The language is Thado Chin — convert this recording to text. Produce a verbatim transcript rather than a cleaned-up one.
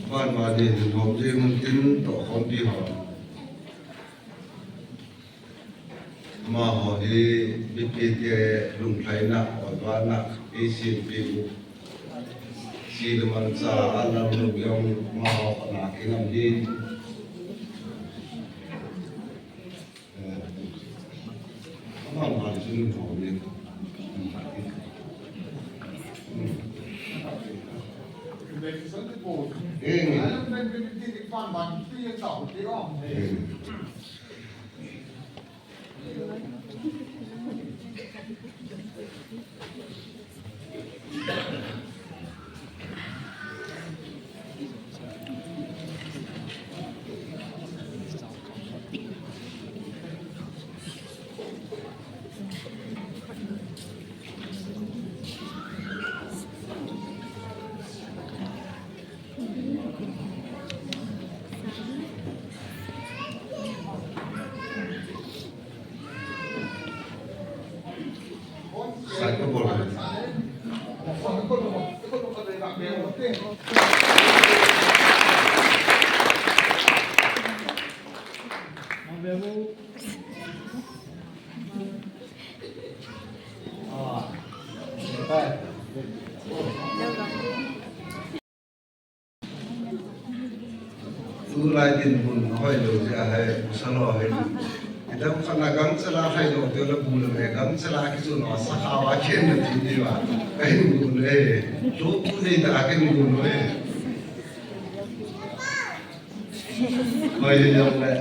Vanvani hin hom jing un tin tohkhompi ho. Amaho hi mipite lunglhaina, oivalna eisempeh u. Chi le man cha a lam lou jong amaho khut a kingam hi. Eh, amavang chun hom jing. Eh, eh. Tulai dinmun ahoi lou jeh a hi, pasal ho hi. Idam khat na gamchela hai lou, teu le bu le me gamchela kichun ho, sakha va khen na ti diu a. Kahin gun le. Lou bu le ta kahin gun le. Hoi le jong le.